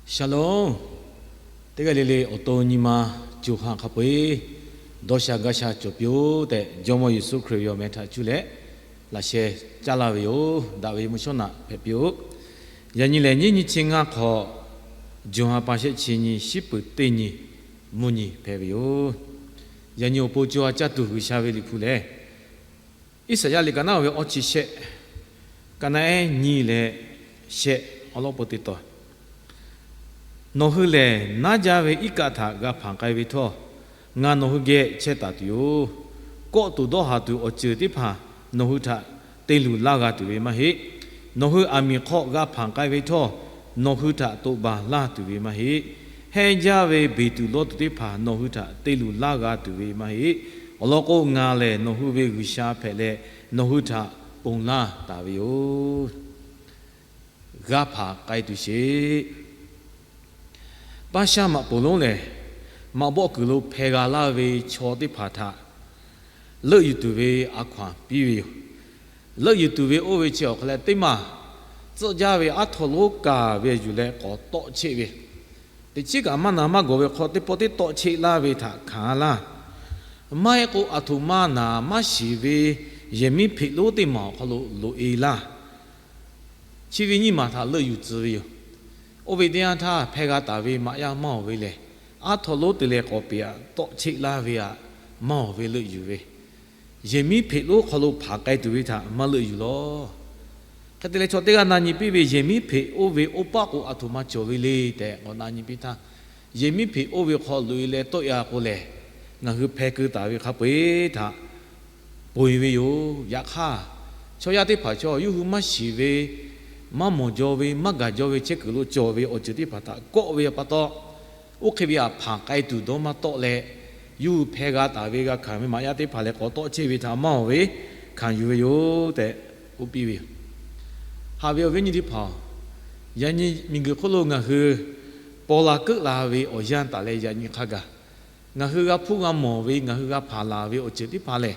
Shalom. Teˇ g'aˇ le le awˬ to nyi ma co ha hk'a peu-eˬ dawˇ sha gaˇ sha cawˬ piˇ-oˆ tehꞈ, Jawˇmawˇ Yeˍsuˆ Hkriꞈ ve awˬ meh htaꞈ cuˇ leh laꞈ sheh caˇ laˇ ve yoˬ. Daꞈ ve mvuhˇ shawˉ naꞈ hpehꞈ piˇ-oˆ. Yaꞈ nyi lehˬ, nyiˇ nyi chi ngaˇ hk'awꞈ, June ha pa shehˆ chi nyi, shiˉ peuˍ teˇ nyi, mvuhˇ nyi hpehꞈ ve yoˬ. Yaꞈ nyi awˬ pon co ha caˇ tuˬ G'uiˬsha ve Liꞈ hpu lehˬ, Iˉsaˍyaˆ liꞈ ka naˉ ve awˇ chi shehˆ, ka naˉ ehˉ nyi leh shehˆ awˬ lawn peu teˇ taw, Nawˬ hui lehˬ, naˉ jaˇ ve iˉ kaˆ htaꞈ g'a hpanˍ k'ai ve htawˇ, ngaˬ nawˬ hui geh chehˇ taˍ tuˬ yoˬ. Kawˆ tuˬ dawˇ haˍ tuˬ awˬ ceuˬ teˇ hpaˍ nawˬ hui htaꞈ te luˬ laˇ g'a tuˬ ve maˇ heˆ. Nawˬ hui aˬ miˍ hk'aw g'a hpanˍ k'ai ve htawˇ, nawˬ hui htaꞈ toꞈ baˬ laˇ tuˬ ve maˇ heˆ. Hehnˇ jaˇ ve beˬ tuˬ lawˇ tuˬ teˇ hpaˍ nawˬ hui htaꞈ te luˬ laˇ g'a tuˬ ve maˇ heˆ. Awˬ lawn k'o, ngaˬ lehˬ nawˬ hui ve G'uiˬsha hpehꞈ leh, nawˬ hui htaꞈ ponˬ laˇ taˍ ve yoˬ. G'a hpanˍ k'ai tuˬ sheˍ. Paˇ shaˉ maꞈ poˍ lonˉ lehˬ, maꞈ bawˆ kuiˬ lo hpeh g'a laˇ ve chaw teˇ hpaˍ htaꞈ leuˆ yuˬ tuˬ ve a hkaw-anˬ piˇ ve yoˬ. Leuˆ yuˬ tuˬ ve oˇ ve chi awˬ hk'aw leh teˇ maˬ tcuhˆ jaˇ ve aˉ htaw lonˉ kaˬ ve yuˬ leh k'awꞈ tawˆ cheˆ ve, teꞈ chiˉ kaꞈ maˇ na maˇ gawˬ ve hk'aw teˇ pawˆ teˇ tawˆ cheˆ laˇ ve htaꞈ hkanˍ laˇ. Maˇ heˆ k'o, aˬ htoꞈ ma naˍ maˇ shiˍ ve yehˬ miˉ hpeꞈ lonˉ teˇ maˬ awˬ hk'aw lo loꞈ-e laˇ. Chi ve nyiˇ maˬ htaꞈ leuˆ yuˬ tcuh ve yoˬ. Oˇ ve teˇ yanˇ htaˇ, hpeh g'a taˍ ve maꞈ yaˇ maˇ awˬ ve lehˬ, aˉ htaw lonˉ te leh k'awꞈ peꞈ-aꞈ tawˆ cheˆ laˇ ve aꞈ, maˇ awˬ ve leuˆ yuˬ ve, yehˬ miˉ hpeꞈ lonˉ hk'aw lo hpanˍ k'ai tuˬ ve htaꞈ maˇ leuˆ yuˬ lawˬ. Hk'e te leh, chaw teˇ g'aˇ na nyi piˇ ve, yehˬ miˉ hpeꞈ oˇ ve oˇ paˆ k'o aˬ htoꞈ ma cawˬ ve le tehꞈ k'awꞈ na nyi piˇ htaˇ, yehˬ miˉ hpeꞈ oˇ ve hk'aw loꞈ-e leh tawˆ-e-a k'o lehˬ, ngaˬ hui hpeh keu taˍ ve hk'a peu-eˬ htaꞈ ponˬ-e ve yoˬ. Yaꞈ hk'aˇ, chaw yaˇ teˇ hpaˍ chaw yawˇ hui maˇ shiˍ ve, maˇ mawˬ jaw ve, maˇ gaˬ jaw ve chehˇ kuiˬ lo cawˬ ve awˬ ceuˬ teˇ hpaˍ htaꞈ kawˆ ve pa taw, oˇ hk'e ve aꞈ hpanˍ k'ai tuˬ dawˇ maˇ tawˆ leh, yawˇ hui hpeh g'a taˍ ve g'a hkanˍ ve maꞈ yaˇ teˇ hpaˍ lehˬ, k'awꞈ tawˆ cheˆ ve htaꞈ maˇ awˬ ve hkanˍ yuˬ ve yoˬ tehꞈ k'oˆ piˇ ve yoˬ. Haꞈ ve awˬ viˉ awˬ nyi teˇ hpaˍ-oˬ, yaꞈ nyi miˬguiˬ hk'oˆ lo ngaˬ hui paw la keuˆ la ve awˬ yanˇ taˍ leh yaꞈ nyi hk'a gaˬ, ngaˬ hui g'a hpuˇ g'a mawˬ ve, ngaˬ hui g'a hpanˍ laˬ ve awˬ ceuˬ teˇ hpaˍ lehˬ,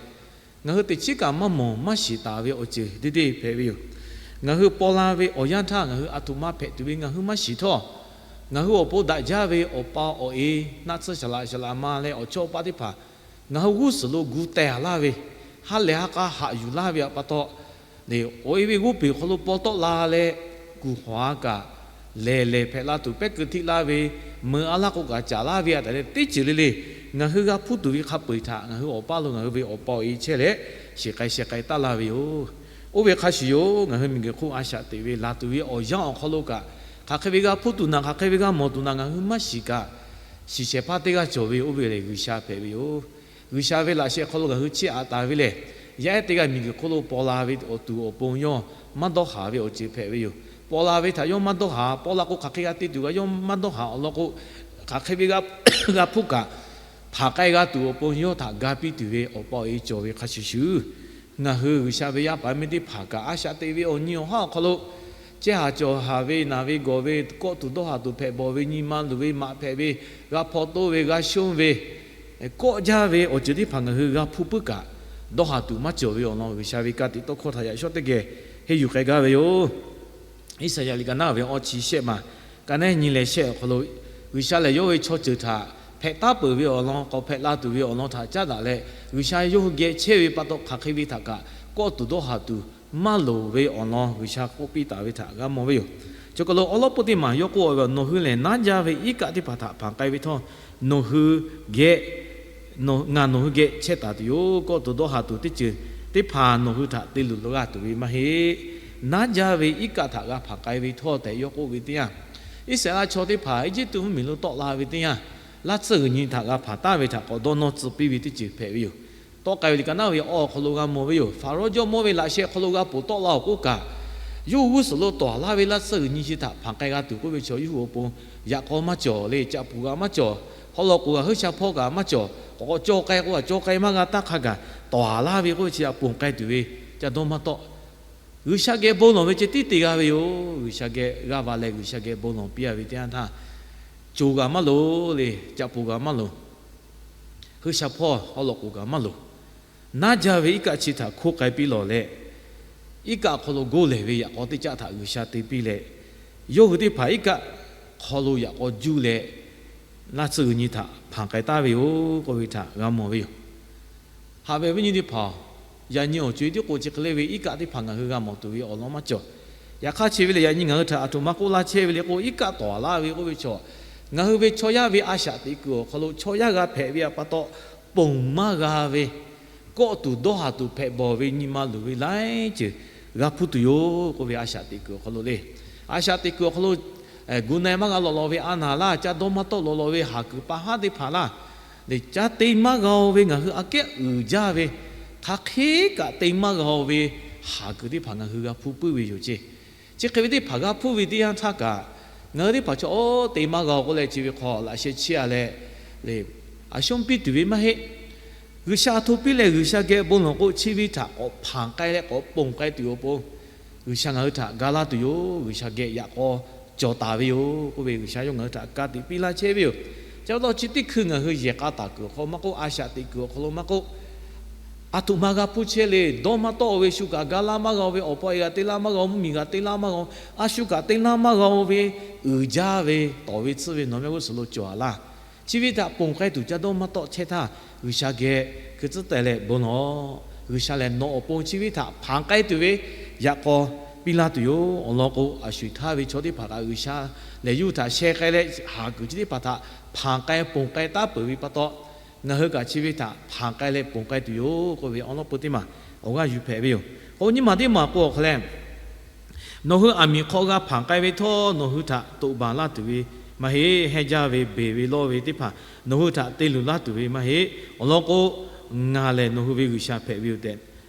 ngaˬ hui teꞈ chiˉ kaꞈ maˇ mawˬ maˇ shiˍ taˍ ve awˬ ceuˬ deˇ deˇ hpehꞈ ve yoˬ. Ngaˬ hui paw la ve awˬ yanˇ htaˇ ngaˬ hui aˬ htoꞈ ma hpehꞈ tuˬ ve ngaˬ hui maˇ shiˍ htawˇ, ngaˬ hui awˬ pon daꞈ jaˇ ve awˬ pa awˬ e, naˆ tsuhˇ shaˍ laꞈ shaˍ laꞈ ma leh awˬ chawˇ paˆ teˇ hpaˍ ngaˬ hui g'uˇ suhˍ lo gu teh-a laˇ ve, ha lehˬ ha k'a haꞈ yuˬ laˇ ve pa taw, awˬ e ve g'oˇ peˬ hk'aw lo paw tawˆ la leh, kuˬ hawˬ-a kaꞈ lehˬ lehˬ hpehꞈ la tuˬ pehˉ keu htiˆ laˇ ve, meuꞈ-a laˇ k'o kaꞈ caˍ laˇ ve aꞈ tehꞈ leh teˇ ceuˬ le le, ngaˬ hui g'a hpuˇ tuˬ ve hk'a peu-eˬ htaꞈ ngaˬ hui awˬ paˇ lo ngaˬ hui ve awˬ pa awˬ e chehˇ leh, shiˍ k'ai sheh k'ai taˉ laˇ ve yoˬ. Oˇ ve hk'a shuˍ yoˬ, ngaˬ hui miˬguiˬ hk'oˆ a shaꞈ teꞈ ve laˬ tuˬ ve awˬ yanˇ awˬ hk'aw lo kaꞈ, hk'aˬ hk'e ve g'a hpuˇ tuˬ naꞈ, hk'aˬ hk'e ve g'a mawˬ tuˬ naꞈ ngaˬ hui maˇ shiˍ kaꞈ, shiˍ shehˍ hpaˇ teˇ g'aˇ cawˬ ve oˇ ve lehˬ G'uiˬsha hpehꞈ ve yoˬ. G'uiˬsha ve laꞈ sheh hk'aw lo ngaˬ hui chiˇ aꞈ taˍ ve lehˬ, yaˇ ehˉ teˇ g'aˇ miˬguiˬ hk'oˆ lo paw la ve awˬ tuˬ awˬ pon yawˇ maˇ dawˇ haˍ ve awˬ ceuˬ hpehꞈ ve yoˬ. Paw la ve htaꞈ yawˇ maˇ dawˇ haˍ, paw la k'o hk'aˬ hk'e g'a te tuˬ g'a yawˇ maˇ dawˇ haˍ awˬ lawn k'o, hk'aˬ hk'e ve g'a hpuˇ kaꞈ, hpanˍ k'ai g'a tuˬ awˬ pon yawˇ htaꞈ ga piˇ tuˬ ve awˬ pa awˬ e cawˬ ve hk'a shuˍ shuˍ, ngaˬ hui G'uiˬsha ve yaˇ paˍ miˇ teˇ hpaˍ kaꞈ a shaꞈ teꞈ ve awˬ nyi awˬ haˉ awˬ hk'aw lo, chehˇ haˍ cawˬ haˍ ve, naˬ ve gawˬ ve, kawˆ tuˬ dawˇ haˍ tuˬ hpehꞈ bawˬ ve, nyi ma luˬ ve, maꞈ hpehꞈ ve, g'a hpaw toˇ ve, g'a shonˇ ve, kawˆ jaˇ ve awˬ ceuˬ teˇ hpaˍ ngaˬ hui g'a hpuˇ puiˉ kaꞈ, dawˇ haˍ tuˬ maˇ cawˬ ve awˬ lawn G'uiˬsha ve ka tiꞈ tawˇ hkawˇ htaꞈ yaꞈ shawˉ teˇ geh henˇ yuˬ k'ai gaˇ ve yoˬ. Iˉsaˍyaˆ liꞈ ka naˉ ve awˇ chi shehˆ maˬ, ka naˉ nyi leh shehˆ awˬ hk'aw lo, G'uiˬsha lehˬ yawˇ ve chaw ceuˬ htaꞈ hpehꞈ taˉ peuˬ ve awˬ lawn, k'awꞈ hpehꞈ la tuˬ ve awˬ lawn htaꞈ caˉ daꞈ leh, G'uiˬsha yawˇ hui geh chehˇ ve pa taw hk'aˬ hk'e ve htaꞈ kaꞈ kawˆ tuˬ dawˇ haˍ tuˬ maˇ loˍ ve awˬ lawn G'uiˬsha k'oˆ piˇ taˍ ve htaꞈ g'a mawˬ ve yoˬ. Chaw kaˬ lo awˉ lawˉ peuˇ teˇ maˬ yawˇ k'oˆ ve, Nawˬ hui lehˬ naˉ jaˇ ve iˉ kaˆ teˇ hpaˍ htaꞈ hpanˍ k'ai ve htawˇ, nawˬ hui geh ngaˬ nawˬ hui geh chehˇ taˍ tuˬ yoˬ. Kawˆ tuˬ dawˇ haˍ tuˬ teˇ ceuˬ teˇ hpaˍ nawˬ hui htaꞈ te luˬ g'a tuˬ ve maˇ heˆ. Naˉ jaˇ ve iˉ kaˆ htaꞈ g'a hpanˍ k'ai ve htawˇ tehꞈ yawˇ k'oˆ ve teˇ yanˇ, Iˉsaˍreˍlaˆ chaw teˇ hpaˍ Eˇjiˇtuꞈ mvuhˇmiˬ lo tawˆ la ve teˇ yanˇ, laˇ tsuhˇ g'uiˬ nyi htaꞈ g'a hpanˍ taˍ ve htaꞈ k'awꞈ dawˇ nawˇ tcuh piˇ ve teˇ ceuˬ hpehꞈ ve yoˬ. Tawˆ k'ai ve liꞈ ka naˉ ve awˇ awˬ hk'aw lo g'a mawˬ ve yoˬ. Hpaˍrawˇ jawˇmawˇ ve laꞈ sheh hk'aw lo g'a ponˬ tawˆ la-oˬ k'oˆ kaꞈ, yawˇ hui g'uˇ suhˍ lo tawˍ laˇ ve laˇ tsuhˇ g'uiˬ nyi chi htaꞈ hpanˍ k'ai g'a tuˬ k'oˆ ve chaw yawˇ hui awˬ pon yaꞈ k'aw maˇ cawˬ le. Caꞈ puˍ g'a maˇ cawˬ. Haw law k'oˍ g'a G'uiˬsha hpawˇ kaꞈ maˇ cawˬ. K'awꞈ k'awꞈ caw k'ai k'o, a caw k'ai maˇ g'a taˇ hk'a gaˬ tawˍ laˇ ve k'oˆ ve chi htaꞈ ponˬ k'ai tuˬ ve ca dawˇ maˇ tawˆ. G'uiˬsha geh bon lawˬ ve ceh tiˉ te g'a ve yoˬ. G'uiˬsha geh g'aˇ va leh G'uiˬsha geh bon lawˬ piˇ-a ve teˇ yanˇ htaˇ, coˬ g'a maˇ loˍ le, caꞈ puˍ g'a maˇ loˍ, G'uiˬsha hpawˇ haw law k'oˍ g'a maˇ loˍ. Naˉ jaˇ ve iˉ kaˆ chi htaꞈ hkoˇ k'ai piˇ lawˬ leh, iˉ kaˆ hk'aw lo goˇ lehˬ ve yaꞈ k'aw teˇ caˆ htaꞈ G'uiˬsha te piˇ leh, yawˇ hui teˇ hpaˍ iˉ kaˆ hk'aw lo yaꞈ k'aw juˇ leh, laˇ tsuhˇ g'uiˬ nyi htaꞈ hpanˍ k'ai taˍ ve yoˬ k'oˆ ve htaꞈ g'a mawˬ ve yoˬ. Haꞈ ve awˬ viˉ nyi teˇ hpaˍ-oˬ, yaꞈ nyi awˬ co-e tiˉ k'o chi hk'e le ve iˉ kaˆ teˇ hpaˍ ngaˬ hui g'a mawˬ tuˬ ve awˬ lawn maˇ cawˬ. Yaꞈ hk'aˇ chi ve lehˬ, yaꞈ nyi ngaˬ hui htaꞈ aˬ htoꞈ ma k'oˆ laˇ chehˇ ve le k'o, iˉ kaˆ tawˍ laˇ ve k'oˆ ve chaw, ngaˬ hui ve chaw yaˇ ve a shaꞈ teꞈ kuiˬ awˬ hk'aw lo chaw yaˇ g'a hpehꞈ ve pa taw, ponˬ maˇ g'a ve, kawˆ tuˬ dawˇ haˍ tuˬ hpehꞈ bawˬ ve nyi ma luˬ ve laiˉ ceuˬ g'a hpuˇ tuˬ yoˬ k'oˆ ve a shaꞈ teꞈ kuiˬ awˬ hk'aw lo le. A shaꞈ teꞈ kuiˬ awˬ hk'aw lo gu na-e maˇ g'a lawꞈ lawꞈ ve a naˍ laˇ, ca dawˇ maˇ tawˆ lawꞈ lawꞈ ve haˍ kuiˬ pa haˉ teˇ hpaˍ laˇ, leh ca te maˇ g'a-o ve ngaˬ hui aꞈ kehˉ uiˍ jaˇ ve, hk'aˬ hk'e kaꞈ te maˇ g'a-o ve haˍ kuiˬ teˇ hpaˍ ngaˬ hui g'a hpuˇ puiˉ ve yoˬ ceˇ. Chi hk'e ve teˇ hpaˍ g'a hpuˇ ve teˇ yanˇ htaˇ kaꞈ, ngaˬ hui teˇ hpaˍ chaw oˇ te maˇ g'a-o k'oˆ leh chi ve hk'aw laꞈ sheh chiˇ a leh, le, a shonˉ piˇ tuˬ ve maˇ heˆ. G'uiˬsha hto piˇ leh G'uiˬsha geh bon lawˬ k'o, chi ve htaꞈ k'awꞈ hpanˍ k'ai leh k'awꞈ ponˬ k'ai tuˬ awˬ pon, G'uiˬsha ngaˬ hui htaꞈ ga laˇ tuˬ yoˬ. G'uiˬsha geh yaꞈ k'aw cawˬ taˍ ve yoˬ k'oˆ ve G'uiˬsha yawˇ ngaˬ hui htaꞈ ka tiꞈ piˇ laˇ chehˇ ve yoˬ. Chi pa taw chi teˇ hkui ngaˬ hui yehˬ k'a taˍ kuiˬ awˬ hk'aw maˇ k'oˆ, a shaꞈ teꞈ kuiˬ awˬ hk'aw lo maˇ k'oˆ, aˬ htoꞈ ma g'a hpuˇ chehˇ le. Dawˇ maˇ tawˆ-o ve, shu kaꞈ ga laˇ maˇ g'a-o ve, awˬ pa e g'a te laˇ maˇ g'a-o, mvuhˇmiˬ g'a te laˇ maˇ g'a-o, a shu kaꞈ te laˇ maˇ g'a-o ve, uiˍ jaˇ ve, tawˍ ve tsuhˇ ve nawˬ mehˆ g'uˇ suhˍ lo cawˬ a laˇ. Chi ve htaꞈ ponˬ k'ai tuˬ ca dawˇ maˇ tawˆ chehˇ htaˇ, G'uiˬsha geh hkui tcuhˉ teh leh bon lawˬ. G'uiˬsha lehˬ nawˬ awˬ pon chi ve htaꞈ hpanˍ k'ai tuˬ ve yaꞈ k'aw piˇ laˇ tuˬ yoˬ. Awˬ lawn k'o, a shu htaˇ ve chaw teˇ hpaˍ kaꞈ G'uiˬsha lehˬ yawˇ hui htaꞈ sheh k'ai leh haˍ kuiˬ chi teˇ hpaˍ htaꞈ hpanˍ k'ai ponˬ k'ai taˉ peuˬ ve pa taw, ngaˬ hui kaꞈ chi ve htaꞈ hpanˍ k'ai leh ponˬ k'ai tuˬ yoˬ k'oˆ ve awˬ lawn peu teˇ maˬ awˬ g'aˇ yuˬ hpehꞈ ve yoˬ. K'o, nyi ma teˇ maˬ k'o awˬ hk'a leh, nawˬ hui aˬ miˍ hk'aw g'a hpanˍ k'ai ve htawˇ, nawˬ hui htaꞈ toꞈ baˬ laˇ tuˬ ve maˇ heˆ. Hehnˇ jaˇ ve, beˬ ve, lawˇ ve teˇ hpaˍ nawˬ hui htaꞈ te luˬ laˇ tuˬ ve maˇ heˆ. Awˬ lawn k'o, ngaˬ lehˬ nawˬ hui ve G'uiˬsha hpehꞈ ve yoˬ tehꞈ,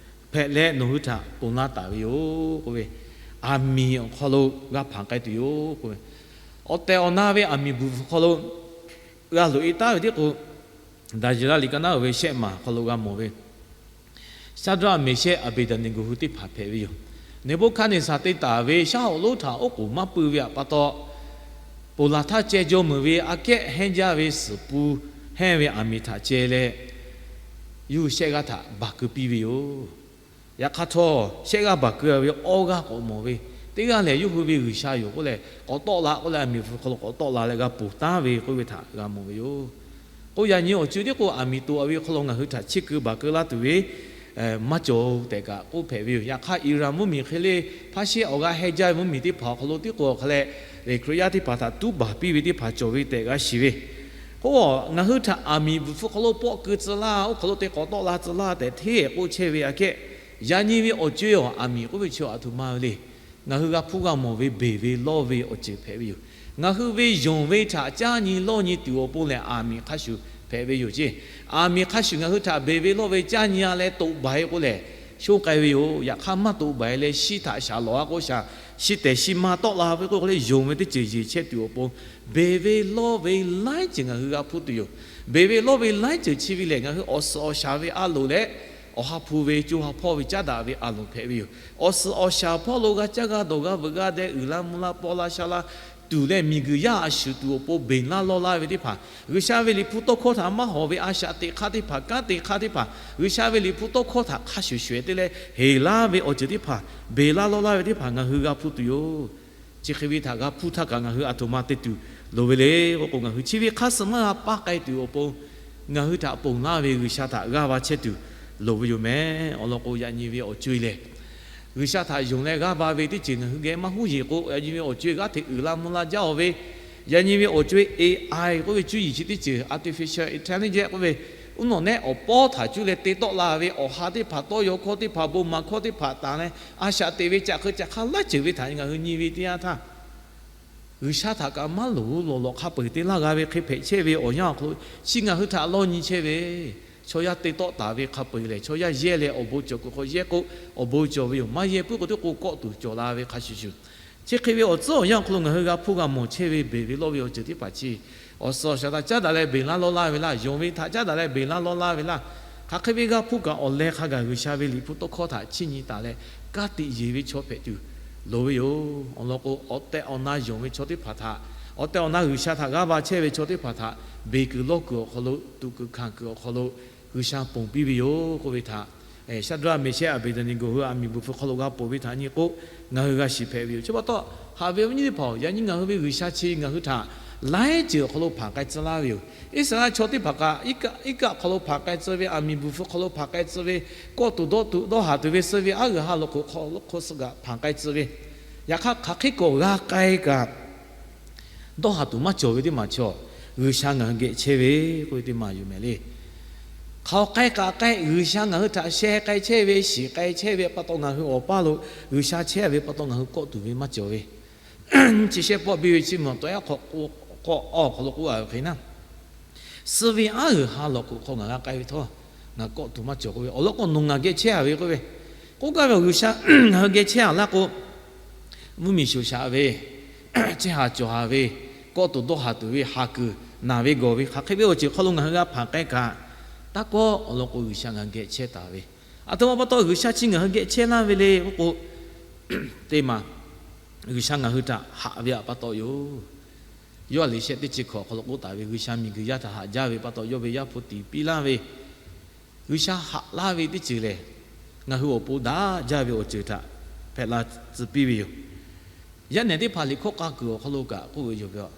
hpehꞈ leh nawˬ hui htaꞈ ponˬ laˇ taˍ ve yoˬ k'oˆ ve, aˬ miˍ awˬ hk'aw lo g'a hpanˍ k'ai tuˬ yoˬ k'oˆ ve, awˬ tehˬ awˬ na ve aˬ miˍ bvuhˬ hk'aw lo g'a loꞈ e taˉ ve tiˉ k'o, Daˍyeˍlaˆ liꞈ ka naˉ uiˍ ve shehˆ maˬ hk'aw lo g'a mawˬ ve, Shaˍdraˆ, Meˍshehˆ, Aˍbeˍdaˍneˍgoˍ hui teˇ hpaˍ hpehꞈ ve yoˬ. Neˍbuˆhkaˆneˍsaˍ te taˍ ve shaˉ hoꞈ lonˉ htaꞈ oˉ k'oˍ maˇ pui ve pa taw, ponˬ laˬ htaˇ ceh jaw meuˍ ve aꞈ kehˉ hehnˇ jaˇ ve suhˍ pun hehnˇ ve aˬ miˍ htaꞈ ceh leh, yawˇ hui shehˆ g'aˇ htaꞈ baˬ keu piˇ ve yoˬ. Yaꞈ hk'aˇ htawˇ, shehˆ g'aˇ baˬ keu a ve awˇ g'aˇ k'awꞈ mawˬ ve, teˇ g'aˇ lehˬ yawˇ hui ve G'uiˬsha yoˬ k'oˆ leh k'awꞈ tawˆ la k'oˆ leh, aˬ miˍ bvuhˬ hk'aw lo k'awꞈ tawˆ la leh g'a ponˬ taˉ ve k'oˆ ve htaꞈ g'a mawˬ ve yoˬ. K'o, yaꞈ nyi awˬ co tiˉ k'o, aˬ miˍ toꞈ a ve hk'aw lo ngaˬ hui htaꞈ chiˇ keu baˬ keu laˇ tuˬ ve maˇ cawˬ tehꞈ kaꞈ k'oˆ hpehꞈ ve yoˬ. Yaꞈ hk'aˇ, Iˍraˍn mvuhˇmiˬ hk'e le, hpaˇ sheˆ awˬ g'a hehnˇ jaˇ ve mvuhˇmiˬ teˇ hpaˍ awˬ hk'aw lo tiˉ k'o awˬ hk'a leh, Hkriꞈ yaˇ teˇ hpaˍ htaꞈ tuˉ baˬ piˇ ve teˇ hpaˍ cawˬ ve tehꞈ g'a shiˍ ve. K'o, ngaˬ hui htaꞈ aˬ miˍ bvuhˬ hpfuh hk'aw lo pawˆ keu tcuh laˇ, oˇ hk'aw lo te k'awꞈ tawˆ la tcuh laˇ tehꞈ hteˇ k'oˆ chehˇ ve aꞈ kehˉ, yaꞈ nyi ve awˬ co-e awˬ aˬ miˍ k'oˆ ve chi aˬ htoꞈ ma ve le. Ngaˬ hui g'a hpuˇ g'a mawˬ ve beˬ ve lawˇ ve awˬ ceuˬ hpehꞈ ve yoˬ. Ngaˬ hui ve yonˍ ve htaꞈ caˇ nyi lawˇ nyi tuˬ awˬ pon lehˬ, aˬ miˍ hk'a shuˍ hpehꞈ ve yoˬ ceˇ. Aˬ miˍ hk'a shuˍ ngaˬ hui htaꞈ beˬ ve lawˇ ve caˇ nyi a leh toꞈ baˬ e k'o lehˬ, shonˇ k'ai ve yoˬ. Yaꞈ hk'aˇ, maˇ toꞈ baˬ e leh shi htaꞈ shaˍ lawˬ a k'o shaˍ, shi tehˬ shi ma tawˆ la ve k'o k'o leh, yonˍ ve teˇ ceuˬ yeˬ chehˇ tuˬ awˬ pon, beˬ ve lawˇ ve laiˉ ceuˬ ngaˬ hui g'a hpuˇ tuˬ yoˬ. Beˬ ve lawˇ ve laiˉ ceuˬ chi ve lehˬ, ngaˬ hui awˬ suhˍ awˬ shaˍ ve a loˍ leh, awˬ ha hpu ve co ha hpawˇ ve caˉ daꞈ ve a loˍ hpehꞈ ve yoˬ. Awˬ suhˍ awˬ shaˍ hpawˇ lo g'a caˇ g'a dawˬ g'a veuꞈ g'a deh uiˍ la mvuh la paw la sha la tuˬ leh, miˬguiˬ yaˇ a shuˍ tuˬ awˬ pon beˬ laˇ lawˇ laˇ ve teˇ hpaˍ, G'uiˬsha ve Liꞈ hpu tawˇ hkawˇ htaꞈ maˇ hawˍ ve a shaꞈ teꞈ hk'aˇ teˇ hpaˍ, kanˉ te hk'aˇ teˇ hpaˍ, G'uiˬsha ve Liꞈ hpu tawˇ hkawˇ htaꞈ hk'a shuˍ shuˍ te leh heˍ laˇ ve awˬ ceuˬ teˇ hpaˍ, beˬ laˇ lawˇ laˇ ve teˇ hpaˍ ngaˬ hui g'a hpuˇ tuˬ yoˬ. Chi hk'e ve htaꞈ g'a hpuˇ htaˇ kaꞈ ngaˬ hui aˬ htoꞈ ma te tuˬ loˍ ve le k'oˆ k'o, ngaˬ hui chi ve hk'aˇ suh maˇ g'a paˇ k'ai tuˬ awˬ pon, ngaˬ hui htaꞈ ponˬ laˇ ve G'uiˬsha htaꞈ g'aˇ va chehˇ tuˬ loˍ ve yoˬ meh. Awˬ lawn k'o, yaꞈ nyi ve awˬ co-e lehˬ, G'uiˬsha htaꞈ yonˍ leh g'aˇ va ve teˇ ceuˬ ngaˬ hui geh maˇ huˉ yeˬ k'o, yaꞈ nyi ve awˬ co-e g'aˇ hteꞈ uiˍ la mvuh la jaˇ-oˬ ve, yaꞈ nyi ve awˬ co-e A I k'oˆ ve cuˇ yiˍ chi teˇ ceuˬ, artificial intelligence k'oˆ ve, uˉ nawˬ nehˉ awˬ pawˇ htaꞈ cuˇ leh te tawˆ la ve awˬ ha teˇ hpaˍ, tawˇ yaw hkawˇ teˇ hpaˍ, bon maˍ hkawˇ teˇ hpaˍ taˍ leh, a shaꞈ teꞈ ve caꞈ hk'eu caꞈ hk'aˇ laiˉ ceuˬ ve htaꞈ ngaˬ hui nyi ve teˇ yanˇ htaˇ, G'uiˬsha htaꞈ kaꞈ maˇ loˍ lawˬ lawꞈ hk'a peu-eˬ te laˇ g'a ve hk'e hpehꞈ chehˇ ve awˬ yanˇ awˬ hk'aw lo, chi ngaˬ hui htaꞈ lawˇ nyi chehˇ ve chaw yaˇ te tawˆ taˍ ve hk'a peu-eˬ lehˬ, chaw yaˇ yehˇ leh awˬ bon cawˬ kuiˬ hk'aw yehˇ k'o, awˬ bon cawˬ ve yoˬ. Maˇ yehˇ puiˉ k'o, teˇ k'o kawˆ tuˬ cawˬ la ve hk'a shuˍ shuˍ, chi hk'e ve awˬ tcuhˉ awˬ yanˇ awˬ hk'aw lo ngaˬ hui g'a hpuˇ g'a mawˬ chehˇ ve beˬ ve lawˇ ve awˬ ceuˬ teˇ hpaˍ chi, awˬ suhˍ awˬ shaˍ htaꞈ caˉ daꞈ leh beˬ laˇ lawˇ laˇ ve laˇ, yonˍ ve htaꞈ caˉ daꞈ leh beˬ laˇ lawˇ laˇ ve laˇ, hk'aˬ hk'e ve g'a hpuˇ kaꞈ awˬ leh hk'a gaˬ G'uiˬsha ve Liꞈ hpu tawˇ hkawˇ htaꞈ chiˇ nyi taˍ leh, ka tiꞈ yeˬ ve chaw hpehꞈ tuˬ loˍ ve yoˬ. Awˬ lawn k'o, awˬ tehˬ awˬ na yonˍ ve chaw teˇ hpaˍ htaꞈ, awˬ tehˬ awˬ na G'uiˬsha htaꞈ g'aˇ va chehˇ ve chaw teˇ hpaˍ htaꞈ beˬ kuiˬ lawˇ kuiˬ awˬ hk'aw lo, tuꞈ kuiˬ hkanˍ kuiˬ awˬ hk'aw lo G'uiˬsha ponˬ piˇ ve yoˬ k'oˆ ve htaꞈ, Shaˍdraˆ, Meˍshehˆ, Aˍbeˍdaˍneˍgoˍ hui aˬ miˍ bvuhˬ hpfuh hk'aw lo g'a ponˬ ve htaꞈ nyi k'o, ngaˬ hui g'a shiˍ hpehꞈ ve yoˬ. Chi pa taw, Haꞈ ve awˬ viˉ nyi teˇ hpaˍ-oˬ, yaꞈ nyi ngaˬ hui ve G'uiˬsha chi ngaˬ hui htaꞈ laiˉ ceuˬ awˬ hk'aw lo hpanˍ k'ai tcuh laˇ ve yoˬ. Iˉsaˍreˍlaˆ chaw teˇ hpaˍ kaꞈ iˉ kaˆ hk'aw lo hpanˍ k'ai tcuh ve, aˬ miˍ bvuhˬ hpfuh hk'aw lo hpanˍ k'ai tcuh ve, kawˆ tuˬ dawˇ tuˬ dawˇ haˍ tuˬ ve suh ve aˉ g'uiˬ ha lawˬ k'oˍ hk'aw lo hk'o suh kaꞈ hpanˍ k'ai tcuh ve, yaꞈ hk'aˇ hk'aˬ hk'e k'awꞈ g'a k'ai kaꞈ dawˇ haˍ tuˬ maˇ cawˬ ve teˇ maˬ chaw, G'uiˬsha ngaˬ hui geh chehˇ ve k'oˆ ve teˇ maˬ yoˬ mehˍ le. Hk'aˬ k'ai k'aꞈ k'ai G'uiˬsha ngaˬ hui htaꞈ sheh k'ai chehˇ ve, shiˍ k'ai chehˇ ve pa taw ngaˬ hui awˬ paˇ lo G'uiˬsha chehˇ ve pa taw ngaˬ hui kawˆ tuˬ ve maˇ cawˬ ve. Chi shehˆ pawˆ biˇ ve chi mvuhˇ tawˆ yaˇ hk'aw k'o, k'awꞈ awˬ hk'aw lo k'oˆ a ve hk'e naˉ, suh ve aˉ g'uiˬ ha lawˬ k'oˍ hk'aw ngaˬ g'a k'ai ve htawˇ, ngaˬ kawˆ tuˬ maˇ cawˬ k'oˆ ve awˬ lawn k'o, nawˬ ngaˬ geh chehˇ a ve k'oˆ ve, k'oˆ gaˇ ve awˬ G'uiˬsha ngaˬ hui geh chehˇ a laˇ k'o, mvuhˇmiˬ shoˍ shaꞈ ve, chehˇ haˍ cawˬ haˍ ve, kawˆ tuˬ dawˇ haˍ tuˬ ve, haˍ kuiˬ naˬ ve gawˬ ve, hk'aˬ hk'e ve awˬ ceuˬ hk'aw lo ngaˬ hui g'a hpanˍ k'ai kaꞈ, taˇ kawˆ awˬ lawn k'o, G'uiˬsha ngaˬ hui geh chehˇ taˍ ve. Aˬ htoꞈ ma pa taw G'uiˬsha chi ngaˬ hui geh chehˇ laˇ ve le k'oˆ k'o, teˇ maˬ G'uiˬsha ngaˬ hui htaꞈ haꞈ ve pa taw yoˬ. Yoˇhanˬ liꞈ shehˆ teˇ chi hkawꞈ hk'aw lo k'oˆ taˍ ve, G'uiˬsha miˬguiˬ yaˇ htaꞈ haꞈ jaˇ ve pa taw, yawˇ ve Yaˇ hpu tiˍ piˇ laˇ ve, G'uiˬsha haꞈ laˇ ve teˇ ceuˬ lehˬ, ngaˬ hui awˬ pon daꞈ jaˇ ve awˬ ceuˬ htaꞈ hpehꞈ la tcuh piˇ ve yoˬ. Yaˇ nehˬ teˇ hpaˍ liꞈ hkawˇ k'a kuiˬ awˬ hk'aw lo kaꞈ k'oˆ ve yoˬ ve,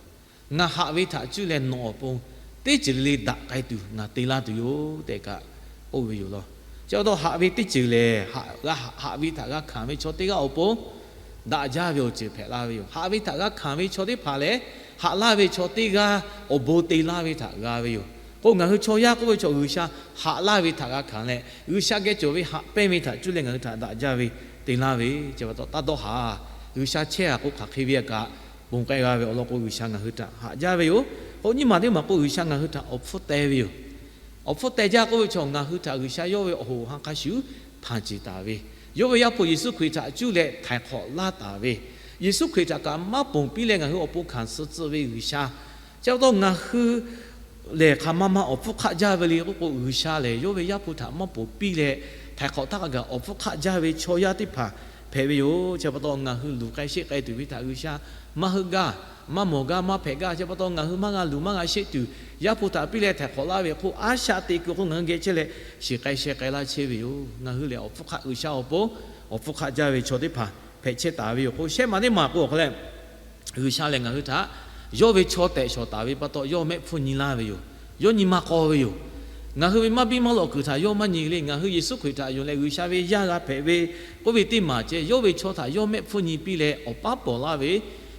Ngaˬ haꞈ ve htaꞈ cuˇ leh nawˬ awˬ pon teˇ ceuˬ le le daꞈ k'ai tuˬ ngaˬ te laˇ tuˬ yoˬ tehꞈ kaꞈ k'oˆ ve yoˬ law. Chi pa taw haꞈ ve teˇ ceuˬ lehˬ, haꞈ ve htaꞈ g'a hkanˍ ve chaw teˇ g'aˇ awˬ pon daꞈ jaˇ ve awˬ ceuˬ hpehꞈ laˇ ve yoˬ. Haꞈ ve htaꞈ g'a hkanˍ ve chaw teˇ hpaˍ lehˬ, haꞈ laˇ ve chaw teˇ g'aˇ awˬ bon te laˇ ve htaꞈ g'a ve yoˬ. K'o ngaˬ hui chaw yaˇ k'oˆ ve chaw G'uiˬsha haꞈ laˇ ve htaꞈ g'a hkanˍ leh, G'uiˬsha geh cawˬ ve haꞈ pehnˇ ve htaꞈ cuˇ leh ngaˬ hui htaꞈ daꞈ jaˇ ve te laˇ ve, chi pa taw taˇ dawˇ haˍ. G'uiˬsha chehˇ a k'o hk'aˬ hk'e ve kaꞈ ponˬ k'ai g'a ve awˬ lawn k'o, G'uiˬsha ngaˬ hui htaꞈ haꞈ jaˇ ve yoˬ. K'o nyiˇ maˬ teˇ maˬ k'o, G'uiˬsha ngaˬ hui htaꞈ awˬ hpfuhˇ teh ve yoˬ. Awˬ hpfuhˇ teh jaˇ k'oˆ ve chaw, ngaˬ hui htaꞈ G'uiˬsha yawˇ ve awˬ hoꞈ awˬ han hk'a shuˍ hpanˍ ciˍ taˍ ve, yawˇ ve Yaˇ hpu Yeˍsuˆ Hkriꞈ htaꞈ cuˇ leh htaiˍ hk'awꞈ laˇ taˍ ve, Yeˍsuˆ Hkriꞈ htaꞈ kaꞈ maˇ ponˬ piˇ leh ngaˬ hui awˬ pon hkanˍ suh tcuh ve G'uiˬsha. Chi pa taw ngaˬ hui lehˬ hk'aˬ ma ma awˬ hpfuhˇ hk'aˆ jaˇ ve le k'oˆ k'o, G'uiˬsha lehˬ yawˇ ve Yaˇ hpu htaꞈ maˇ ponˬ piˇ leh htaiˍ hk'awꞈ htaˇ k'a gaˬ awˬ hpfuhˇ hk'aˆ jaˇ ve chaw yaˇ teˇ hpaˍ hpehꞈ ve yoˬ. Chi pa taw ngaˬ hui luˬ k'ai sheˆ k'ai tuˬ ve htaꞈ G'uiˬsha maˇ heuˆ gaˇ, maˇ mawˬ gaˇ, maˇ hpehꞈ gaˇ. Chi pa taw ngaˬ hui maˇ g'a luˬ maˇ g'a sheˆ tuˬ, Yaˇ hpu htaꞈ piˇ leh htaiˍ hk'awꞈ laˇ ve hk'oˆ, a shaꞈ teꞈ kuiˬ hk'oˆ ngaˬ hui geh chehˇ leh shiˍ k'ai sheh k'ai laˇ chehˇ ve yoˬ. Ngaˬ hui lehˬ awˬ hpfuhˇ hk'aˆ G'uiˬsha awˬ pon awˬ hpfuhˇ hk'aˆ jaˇ ve chaw teˇ hpaˍ hpehꞈ chehˇ taˍ ve yoˬ. K'o shehˆ maˬ teˇ maˬ k'o awˬ hk'aw leh, G'uiˬsha lehˬ ngaˬ hui htaꞈ yawˇ ve chaw tehꞈ shawˍ taˍ ve pa taw, yawˇ mehˆ hpfuhˇ nyi laˇ ve yoˬ. Yawˇ nyi ma k'aw ve yoˬ. Ngaˬ hui ve maˇ biˇ maˇ lawꞈ kuiˬ htaꞈ yawˇ maˇ nyi le. Ngaˬ hui Yeˍsuˆ Hkriꞈ htaꞈ yonˍ leh G'uiˬsha ve yaˇ g'a hpehꞈ ve k'oˆ ve teˇ maˬ ceh, yawˇ ve chaw htaꞈ yawˇ mehˆ hpfuhˇ nyi piˇ leh awˬ paˉ pawˍ laˇ ve,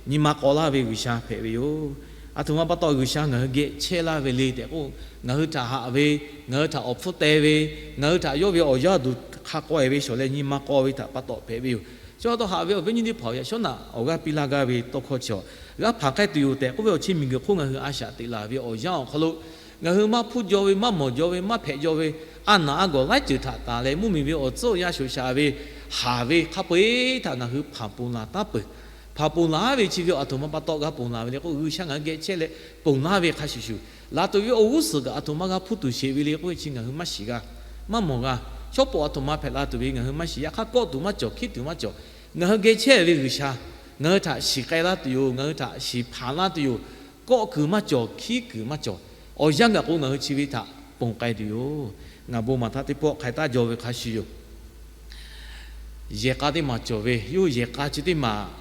nyi ma k'aw laˇ ve G'uiˬsha hpehꞈ ve yoˬ. Aˬ htoꞈ ma pa taw G'uiˬsha ngaˬ hui geh chehˇ laˇ ve le tehꞈ k'o, ngaˬ hui htaꞈ haꞈ ve, ngaˬ hui htaꞈ awˬ hpfuhˇ teh ve, ngaˬ hui htaꞈ yawˇ ve awˬ yaˇ duˬ hk'a k'awehˬ ve shawˍ leh nyi ma k'aw ve htaꞈ pa taw hpehꞈ ve yoˬ. Chi pa taw haꞈ ve awˬ viˉ nyi teˇ hpaˍ-oˬ, yaꞈ shawˉ naꞈ awˬ g'aˇ piˇ laˇ gaˇ ve tawˇ hkawˇ chi awˬ g'aˇ hpanˍ k'ai tuˬ yoˬ tehꞈ k'oˆ ve awˬ chi miˬguiˬ hk'oˆ ngaˬ hui a shaꞈ teꞈ laˬ ve awˬ yanˇ awˬ hk'aw lo, ngaˬ hui maˇ hpfuhˇ jaw ve, maˇ mawˬ jaw ve, maˇ hpehꞈ jaw ve, a naˍ a gawˬ laiˉ ceuˬ htaꞈ taˍ leh mvuhˇmiˬ ve awˬ tcuhˉ awˬ yanˇ shoˍ shaˍ ve haˍ ve hk'a peu-eˬ htaꞈ ngaˬ hui hpanˍ ponˬ laˬ taˉ peuˬ. Hpanˍ ponˬ laˬ ve chi ve aˬ htoꞈ ma pa taw g'a ponˬ laˬ ve le k'o, G'uiˬsha ngaˬ hui geh chehˇ leh ponˬ laˇ ve hk'a shuˍ shuˍ, laˬ tuˬ ve awˬ g'uˇ suhˍ kaꞈ aˬ htoꞈ ma g'a hpuˇ tuˬ sheˍ ve le k'oˆ ve chi ngaˬ hui maˇ shiˍ g'a, maˇ mawˬ g'a. Shawˉ pawˍ aˬ htoꞈ ma hpehꞈ la tuˬ ve ngaˬ hui maˇ shiˍ. Yaꞈ hk'aˇ kawˆ tuˬ maˇ cawˬ, hkiˉ tuˬ maˇ cawˬ. Ngaˬ hui geh chehˇ ve G'uiˬsha ngaˬ hui htaꞈ shiˍ k'ai laˇ tuˬ yoˬ. Ngaˬ hui htaꞈ shiˍ hpanˍ laˇ tuˬ yoˬ. Kawˆ kuiˬ maˇ cawˬ, hkiˉ kuiˬ maˇ cawˬ. Awˬ yanˇ gaˬ k'o ngaˬ hui chi ve htaꞈ ponˬ k'ai tuˬ yoˬ. Ngaˬ bon maˬ htaˇ teˇ pawˆ hk'ai taˇ jaw ve hk'a shuˍ yoˬ. Yehˬ k'a teˇ maˬ cawˬ ve, yawˇ yehˬ k'a chi teˇ maˬ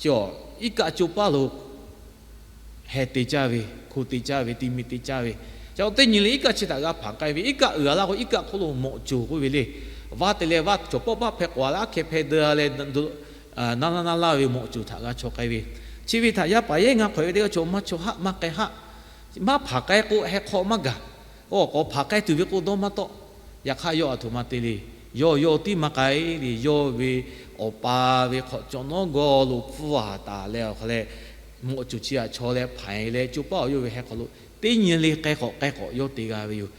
cawˬ, iˉ kaˆ co paˉ lo heh te caˇ ve, hko te caˇ ve, ti mi te caˇ ve, ca teˇ nyi le iˉ kaˆ chi htaꞈ g'a hpanˍ k'ai ve. Iˉ kaˆ uiˍ a laˇ k'o, iˉ kaˆ hk'oˆ lo mawꞈ coˬ k'oˆ ve le. Vaˇ te leh vaˇ cawˬ pawˆ paˆ hpeh k'awꞈ a leh aˉ hkeh hpeh deu a leh, naˇ laˇ naˇ laˇ ve mawꞈ coˬ htaꞈ g'a chaw k'ai ve. Chi ve htaꞈ yaˇ paˍ yehˉ ngaˇ hk'awꞈ ve teˇ g'aˇ chaw maˇ chaw haˆ maˇ k'ai haˆ, maˇ hpanˍ k'ai k'o heh hk'aw maˇ gaˬ. K'o k'awꞈ hpanˍ k'ai tuˬ ve k'o dawˇ maˇ tawˆ. Yaꞈ hk'aˇ yawˇ aˬ htoꞈ ma te le. Yawˇ yawˇ tiˉ maˇ k'ai le. Yawˇ ve awˬ pa ve hk'awꞈ cawˬ nawˉ gawˇ lo pfuhˇ a taˍ leh awˬ hk'aw leh, mawꞈ coˬ chi htaꞈ chaw leh hpanˍ leh co paˉ awˬ yawˇ ve heh hk'aw lo teˇ nyi le k'ai k'awꞈ k'ai k'awꞈ yawˇ te g'a ve yoˬ.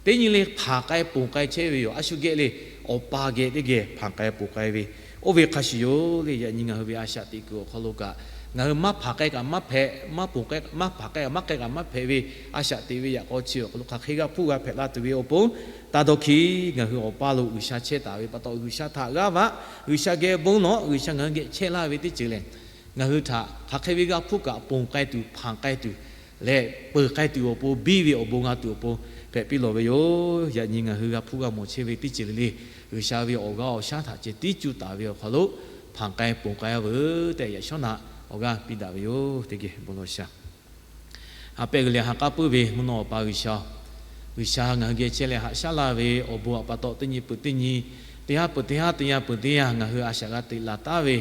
Teˇ nyi le hpanˍ k'ai ponˬ k'ai chehˇ ve yoˬ. A shu geh le, awˬ pa geh teˇ geh hpanˍ k'ai ponˬ k'ai ve oˇ ve hk'a shuˍ yoˬ le. Yaꞈ nyi ngaˬ hui ve a shaꞈ teꞈ kuiˬ awˬ hk'aw lo kaꞈ, ngaˬ hui maˇ hpanˍ k'ai kaꞈ maˇ hpehꞈ, maˇ ponˬ k'ai, maˇ hpanˍ k'ai kaꞈ maˇ hpehꞈ ve a shaꞈ teꞈ ve yaꞈ k'aw chi awˬ hk'aw lo hk'aˬ hk'e g'a hpuˇ g'a hpehꞈ la tuˬ ve awˬ pon, taˇ dawˇ hkiˇ. Ngaˬ hui awˬ paˇ lo G'uiˬsha chehˇ taˍ ve pa taw, G'uiˬsha htaꞈ g'aˇ vaꞈ, G'uiˬsha geh bon lawˬ, G'uiˬsha ngaˬ hui geh chehˇ laˇ ve teˇ ceuˬ lehˬ, ngaˬ hui htaꞈ hk'aˬ hk'e ve g'a hpuˇ kaꞈ ponˬ k'ai tuˬ, hpanˍ k'ai tuˬ leh peuˬ k'ai tuˬ awˬ pon, biˇ ve awˬ bon g'a tuˬ awˬ pon hpehꞈ piˇ lawˬ ve yoˬ. Yaꞈ nyi ngaˬ hui g'a hpuˇ g'a mawˬ chehˇ ve teˇ ceuˬ le le, G'uiˬsha ve awˬ g'aˇ awˬ shaˉ htaꞈ ceh tiˉ cuˇ taˍ ve awˬ hk'aw lo hpanˍ k'ai ponˬ k'ai a veuˬ tehꞈ yaꞈ shawˉ naꞈ awˬ g'aˇ piˇ daꞈ ve yoˬ. Teˇ geh bon lawˬ shaˍ. Ha pehˇ g'uiˬ leh ha k'aˉ puiˉ ve mvuhˇ naw awˬ pa G'uiˬsha-oˬ, G'uiˬsha ngaˬ hui geh chehˇ leh haꞈ shaˉ laˇ ve awˬ bon awˬ pa taw teˇ nyi peuˬ teˇ nyi, teˇ haˉ peuˬ teˇ haˉ, teˇ yanˇ peuˬ teˇ yanˇ ngaˬ hui a shaꞈ g'a teꞈ laˬ taˉ ve,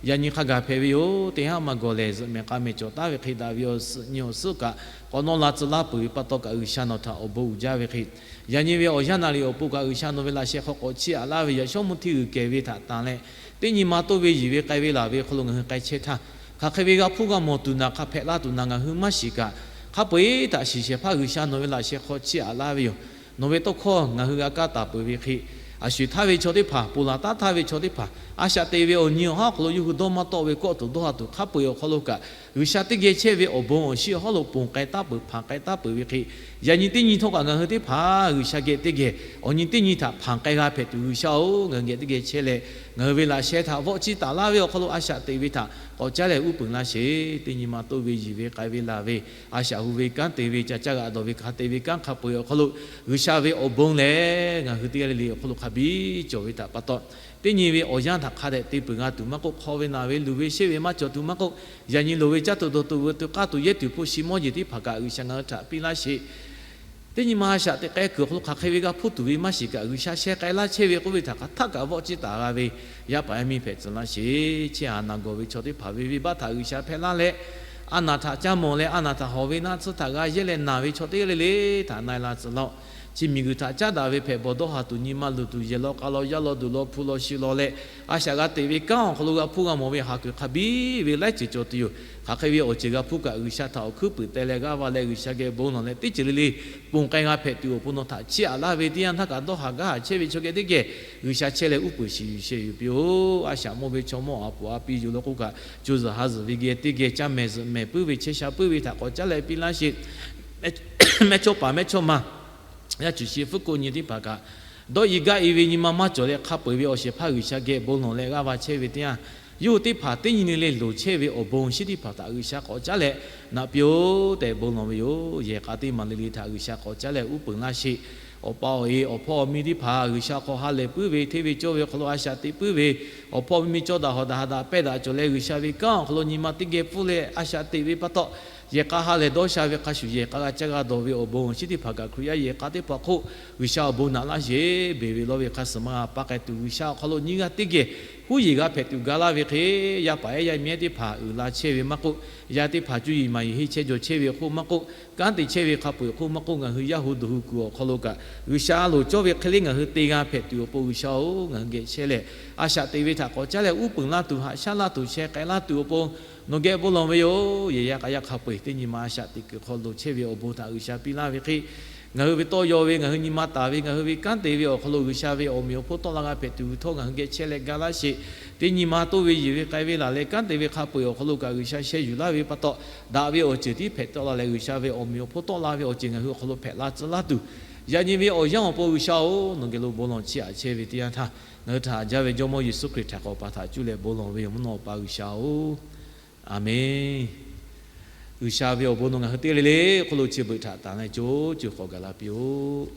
yaꞈ nyi hk'a gaˬ hpehꞈ ve yoˬ. Teˇ haˉ maˇ gawˬ lehˬ, zuhꞈ mehˍ k'a mehˍ cawˬ taˉ ve hk'e daꞈ ve awˬ suhˍ nyi awˬ suhˉ kaꞈ k'awꞈ nawˇ la tcuh laˇ peuˬ ve pa taw kaꞈ, G'uiˬsha nawˬ htaꞈ awˬ bon uiˍ jaˇ ve hk'e, yaꞈ nyi ve awˬ yanˇ naˍ riˍ awˬ pon kaꞈ, G'uiˬsha nawˬ ve laꞈ sheh hk'aw k'awꞈ chiˇ aꞈ laˇ ve yaꞈ shawˉ mvuhˇ hteˇ g'uiˬ kehˬ ve htaꞈ tanˬ leh, teˇ nyi ma toˇ ve yiˬ ve k'ai ve laˬ ve hk'aw lo ngaˬ hui k'ai chehˇ htaˇ, hk'aˬ hk'e ve g'a hpuˇ g'a mawˬ tuˬ naˬ, hk'a hpehꞈ laˇ tuˬ naˬ ngaˬ hui maˇ shiˍ kaꞈ, hk'a peu-eˬ htaꞈ shiˍ shehˍ hpaˇ G'uiˬsha nawˬ ve laꞈ sheh hk'aw chiˇ aꞈ laˇ ve yoˬ. Nawˬ ve tawˇ hkawˇ ngaˬ hui g'a kaˇ taˍ peuˬ ve hk'e, a sho-eˬ htaˇ ve chaw teˇ hpaˍ, ponˬ laˬ taˉ htaˇ ve chaw teˇ hpaˍ, a shaꞈ teꞈ ve awˬ nyi awˬ haˉ awˬ hk'aw lo yawˇ hui dawˇ maˇ tawˆ ve kawˆ tuˬ dawˇ ha tuˬ hk'a peu-eˬ awˬ hk'aw lo kaꞈ, G'uiˬsha teˇ geh chehˇ ve awˬ bon awˬ shinˉ awˬ hawˉ lo ponˬ k'ai taˉ peuˬ, hpanˍ k'ai taˉ peuˬ ve hk'e, yaꞈ nyi teˇ nyi htawˇ kaꞈ ngaˬ hui teˇ hpaˍ G'uiˬsha geh teˇ geh awˬ nyi teˇ nyi htaꞈ hpanˍ k'ai g'a hpehꞈ tuˬ, G'uiˬsha-oˬ, ngaˬ hui geh teˇ geh chehˇ leh, ngaˬ hui ve laꞈ sheh htaꞈ vawˆ ciˇ taˍ laˇ ve awˬ hk'aw lo a shaꞈ teꞈ ve htaꞈ k'awꞈ caˉ leh uˉ peunˍ laˇ sheˍ. Teˇ nyi ma toˇ ve yiˬ ve k'ai ve laˬ ve, a shaꞈ hu ve kanˉ te ve, ca caˇ g'aꞈ dawˬ ve hk'a te ve kanˉ hk'a peu-eˬ awˬ hk'aw lo, G'uiˬsha ve awˬ bon lehˬ ngaˬ hui teˇ g'aˇ le le awˬ hk'aw lo hk'a biˇ cawˬ ve htaꞈ pa taw, teˇ nyi ve awˬ yanˇ htaꞈ hk'a dehꞈ te peuˬ g'a tuˬ maˇ k'oˆ, hk'aw ve naˬ ve luˬ ve sheˆ ve maˇ cawˬ tuˬ maˇ k'oˆ, yaꞈ nyi loˍ ve caˇ tuˬ dawˬ tuˬ veuꞈ tuˬ k'aˇ tuˬ yehˇ tuˬ hpu shi mawˇ jeˬ teˇ hpaˍ kaꞈ G'uiˬsha ngaˬ hui htaꞈ piˇ laˇ sheˍ. Teˇ nyi ma a shaꞈ teꞈ k'ai kuiˬ awˬ hk'aw lo hk'aˬ hk'e ve g'a hpuˇ tuˬ ve maˇ shiˍ kaꞈ, G'uiˬsha sheh k'ai laˇ chehˇ ve k'oˆ ve htaꞈ hk'aˬ htaˆ kaꞈ vawˆ ciˇ taˍ g'a ve, yaˇ paˍ yaˇ miˇ hpehꞈ tcuh laˇ sheˍ. Chehˇ haˍ naˬ gawˬ ve chaw teˇ hpaˍ ve venˇbaˆ htaꞈ G'uiˬsha hpehꞈ laˇ leh, a naˬ htaꞈ caˇ mawˬ leh a naˬ htaꞈ hawˬ ve naˆ tsuhˇ htaꞈ g'a yehˇ leh naˬ ve chaw teˇ g'aˇ le le htaꞈ na-e la tcuh laˇ-oˆ. Chi miˬguiˬ htaꞈ caˉ daꞈ ve hpehꞈ bawˬ dawˇ ha tuˬ nyi ma luˬ tuˬ yehˬ law k'a law yaˇ law duˬ law hpu law shi law leh, a shaꞈ g'a teꞈ ve kanˉ awˬ hk'aw lo g'a hpuˇ g'a mawˬ ve haˍ kuiˬ hk'a biˇ ve laiˉ ceuˬ cawˬ tuˬ yoˬ. Hk'aˬ hk'e ve awˬ ceuˬ g'a hpuˇ kaꞈ, G'uiˬsha htaꞈ awˬ hkuiˉ puiˍ teh leh g'aˇ va leh G'uiˬsha geh bon lawˬ leh teˇ ceuˬ le le ponˬ k'ai g'a hpehꞈ tuˬ awˬ pon nawˬ htaꞈ chiˇ aꞈ laˇ ve teˇ yanˇ htaˇ kaꞈ, dawˇ haˍ gaˇ haˍ chehˇ ve chaw geh teˇ geh G'uiˬsha chehˇ leh uˉ peunˍ shiˍ yuˬ sheh yuˬ piˇ-oˆ. A shaꞈ mawˇ ve chaw mawˇ aˬ poꞈ a pi yoˬ law k'oˆ kaꞈ, co zuhˬ ha zuhˬ ve geh teˇ geh caˇ mehˍ zuhꞈ mehˍ puiˉ ve chehˇ sha puiˉ ve htaꞈ k'awꞈ caˉ leh piˇ laˇ sheˍ. Mehˇchawˇpaˍ mehˇchawˇma yaˇ cuˬ shi hpfuhˇ ko nyi teˇ hpaˍ kaꞈ, dawˇ i gaˇ i ve nyi ma maˇ cawˬ leh hk'a peu-eˬ ve awˬ shehˍ hpaˇ G'uiˬsha geh bon lawˬ leh g'aˇ va chehˇ ve teˇ yanˇ, yawˇ hui teˇ hpaˍ teˇ nyi le le loˍ chehˇ ve awˬ bon awˬ shinˉ teˇ hpaˍ htaꞈ G'uiˬsha k'awꞈ caˉ leh naꞈ piˇ-oˆ tehꞈ bon lawˬ ve yoˬ. Yehˬ k'a teˇ maˬ le le htaꞈ G'uiˬsha k'awꞈ caˉ leh uˉ peunˍ laˇ sheˍ. Awˬ pa awˬ e awˬ hpawˇ awˬ miˇ teˇ hpaˍ G'uiˬsha hk'aw ha lehˬ puiˉ ve, hteˇ ve cawˇ ve awˬ hk'aw lo a shaꞈ teꞈ puiˉ ve, awˬ hpawˇ miˇ miˇ cawˇ daꞈ hawˍ daꞈ ha daꞈ pehˇ daꞈ cawˬ leh G'uiˬsha ve kanˉ awˬ hk'aw lo nyi ma teˇ geh pfuhˇ leh a shaꞈ teꞈ ve pa taw, yehˬ k'a ha lehˬ dawˇ sha ve hk'a shuˍ, yehˬ k'a g'a caˇ g'a dawˬ ve awˬ bon awˬ shinˉ teˇ hpaˍ kaꞈ Hkriꞈ yaˇ yehˬ k'a teˇ hpaˍ hk'oˆ G'uiˬsha awˬ bon naꞈ laˇ sheˍ. Beˬ ve lawˇ ve hk'a suhˍ maˇ g'a pa k'ai tuˬ, G'uiˬsha awˬ hk'aw lo nyiˇ g'aˇ teˇ geh huˉ yeˬ g'a hpehꞈ tuˬ ga laˇ ve hk'e, yaˇ paˍ ehˉ yaˇ miˇ ehˉ teˇ hpaˍ uiˍ la chehˇ ve maˇ k'oˆ, yaˇ teˇ hpaˍ cuˇ yiˍ maˍ yiˍ henˇ chehˇ jaw chehˇ ve hk'oˆ maˇ k'oˆ, kanˉ te chehˇ ve hk'a peu-eˬ hk'oˆ maˇ k'oˆ, ngaˬ hui yaˇ hu duˬ hu kuiˬ awˬ hk'aw lo kaꞈ G'uiˬsha loˍ cawˇ ve hk'e le ngaˬ hui te g'a hpehꞈ tuˬ awˬ pon, G'uiˬsha-oˬ, ngaˬ hui geh chehˇ leh a shaꞈ teꞈ ve htaꞈ k'awꞈ caˉ leh uˉ peunˍ laˇ tuˬ, haꞈ shaˉ laˇ tuˬ, sheh k'ai laˇ tuˬ awˬ pon nawˬ geh bon lawˬ ve yoˬ. Yehˬ yaˇ k'a yaˇ hk'a peu-eˬ teˇ nyi ma a shaꞈ teꞈ kuiˬ hk'aw loˍ chehˇ ve awˬ bon htaꞈ G'uiˬsha piˇ laˇ ve hk'e, ngaˬ hui ve tawˇ yaw ve, ngaˬ hui nyi ma taˍ ve, ngaˬ hui ve kanˉ te ve awˬ hk'aw lo G'uiˬsha ve awˬ meꞈ awˬ hponˇ tawˆ la g'a hpehꞈ tuˬ hui htawˇ ngaˬ hui geh chehˇ leh ga laˇ sheˍ. Teˇ nyi ma toˇ ve yiˬ ve k'ai ve laˬ leh kanˉ te ve hk'a peu-eˬ awˬ hk'aw lo kaꞈ G'uiˬsha sheh yuˬ laˇ ve pa taw, daꞈ ve awˬ ceuˬ tiˉ hpehꞈ tawˆ la leh G'uiˬsha ve awˬ meꞈ awˬ hponˇ tawˆ la ve awˬ ceuˬ ngaˬ hui awˬ hk'aw lo hpehꞈ la tcuh laˇ tuˬ, yaꞈ nyi ve awˬ yanˇ awˬ pon G'uiˬsha-oˬ, nawˬ geh lo bon lawˬ chiˇ aꞈ chehˇ ve teˇ yanˇ htaˇ, ngaˬ hui htaꞈ haꞈ jaˇ ve Jawˇmawˇ Yeˍsuˆ Hkriꞈ htaꞈ k'awꞈ pa htaꞈ cuˇ leh bon lawˬ ve yoˬ. Mvuhˇ naw awˬ pa G'uiˬsha-oˬ, Aˍmenˍ. G'uiˬsha ve awˬ bon nawˬ ngaˬ hui teˇ g'aˇ le le hk'oˆ lo chi beuꞈ htaꞈ tanˬ leh co co k'awꞈ gaˬ la piˇ-oˆ.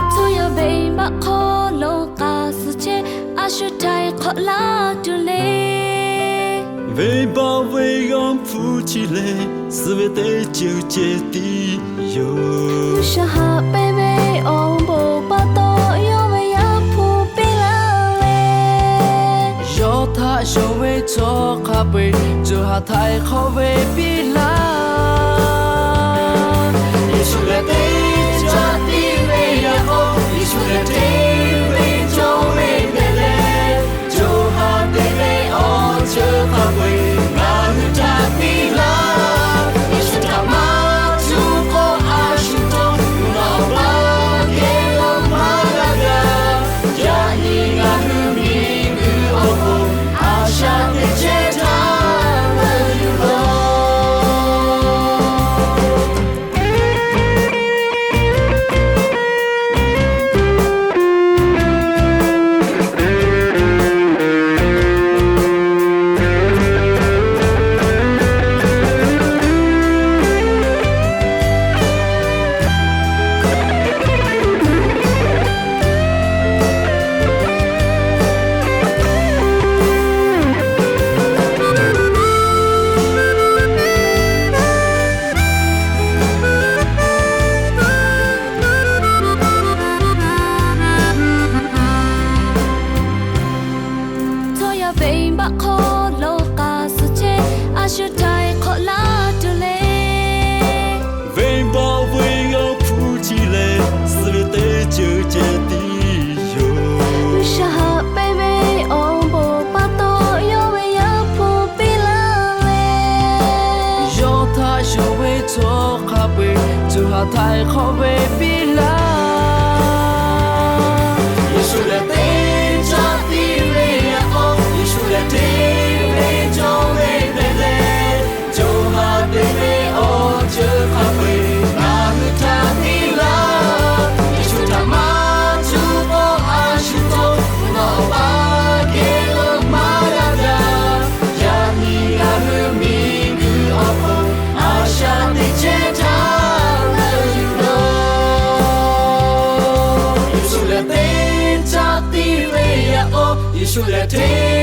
Tcuh yaˇ venˇbaˆ hk'aw lo k'a suh chehˇ, a shu htaiˍ hk'awꞈ laˇ tuˬ le. Venˇbaˆ ve g'aˇ hpu chi lehˬ, suh ve teˇ ceuˬ ceh tiˉ yoˬ. G'uiˬsha haꞈ pehnˇ ve awˬ bon pa taw, yawˇ ve Yaˇ hpu piˇ laˇ ve, yawˇ htaꞈ yonˍ ve chaw hk'a peu-eˬ co ha htaiˍ hk'awꞈ ve piˇ laˇ. Yeˍsuˆ lehˬ teˇ caˆ tiˉ ve yaꞈ k'aw, Yeˍsuˆ lehˬ hteˇ ve cawˇ ve hpehꞈ leh, co ha teꞈ ve awˬ ceuˬ hk'a peu-eˬ ngaˬ hui htaꞈ piˇ laˇ. Yeˍsuˆ htaꞈ maˇ cuˇ k'o a shu htawˇ, nawˬ awˬ pa geh lo maˇ g'a g'a. Yaꞈ nyi ngaˬ hui miˬguiˬ awˬ pon a shaꞈ teꞈ chehˇ htaˇ leuˆ yuˬ law. ve co ha htaiˍ hk'awꞈ ve piˇ laˇ. Yeˍsuˆ lehˬ teˇ caˆ tiˇ ve yaꞈ k'aw, Yeˍsuˆ lehˬ hteˇ ve cawˇ ve hpehꞈ leh, co ha te ve awˬ ceuˬ hk'a peu-eˬ ngaˬ hui htaꞈ piˇ laˇ. Yeˍsuˆ htaꞈ maˇ cuˇ k'o a shu htawˇ, nawˬ pa geh lo maˇ g'a gaˬ. Yaꞈ nyi ngaˬ hui miˬguiˬ awˬ hk'oˆ a shaꞈ teꞈ chehˇ htaˇ leuˆ yuˬ laˇ. Yeˍsuˆ lehˬ teˇ caˆ tiˇ ve yaꞈ k'aw, Yeˍsuˆ lehˬ hteˇ